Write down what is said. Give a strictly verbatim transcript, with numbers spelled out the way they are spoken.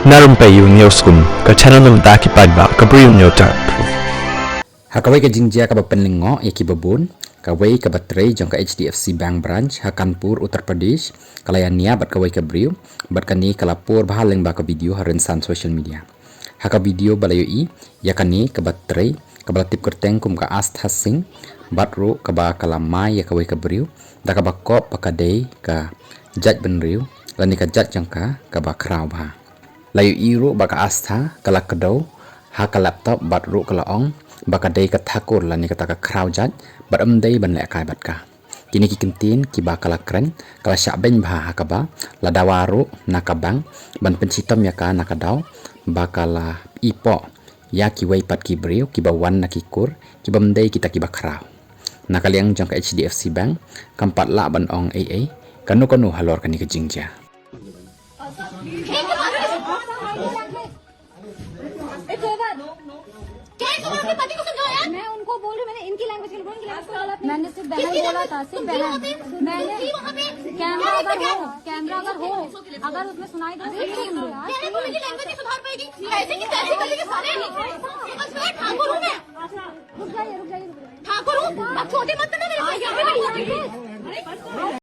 Na Rympei U News Kum, ka channel na bynta ki paidbah ka Bri U News Tap. Ha kawei ka jingjia kaba pynlyngngoh ïa kiba bun, kawei kaba trei jong ka H D F C Bank Branch ha Kanpur, Uttar Pradesh, ka la ïania bad kawei ka briew, bad kane ka la por bha lyngba ka video ha rynsan social media. Ha ka video ba la ïohi ïa kane kaba trei, kaba la tip kyrteng kum ka Astha Singh, bad ruh kaba ka la mai ïa kawei ka briew da kaba kop ba ka dei ka jait bynriew lane ka jait jong ka kaba khraw bha. La ïohi ruh ba ka Astha ka la kdew ha ka laptop bad ruh ka la ong ba ka dei ka thakur lane kata ka khraw jait, bad ym dei ban lehkai bad ka. Kine ki kyntien kiba ka la kren ka la shah beiñ bha ha kaba la dawa ruh na ka bank ban pynshitom ïa ka na ka daw ba ka la ipoh ïa kiwei pat ki briew kiba wan na ki kur kiba ym dei kita kiba khraw. Na ka liang jong ka H D F C Bank kam pat lah ban ong ei ei kano kano halor kane ka jingjia. क्या है तुम्हारे अपने पति को समझाओ यार। मैं उनको बोल रही हूँ, मैंने इनकी लैंग्वेज के लिए बोला, इनकी लैंग्वेज को गलत नहीं। मैंने सिर्फ बहन बोला था, सिर्फ बहन। मैंने कैमरा अगर हो, कैमरा अगर हो, अगर उसमें सुनाई दे तो सुन लो यार। क्या है, तुम मेरी लैंग्वेज नहीं सुधार पाएगी? ऐसे की तैसी कर देंगे सारे। बस मैं ठाकुर हूँ मैं। रुक जाइए, रुक जाइए, रुक जाइए। ठाकुर हूँ, अब छोटे मत करना मेरे को।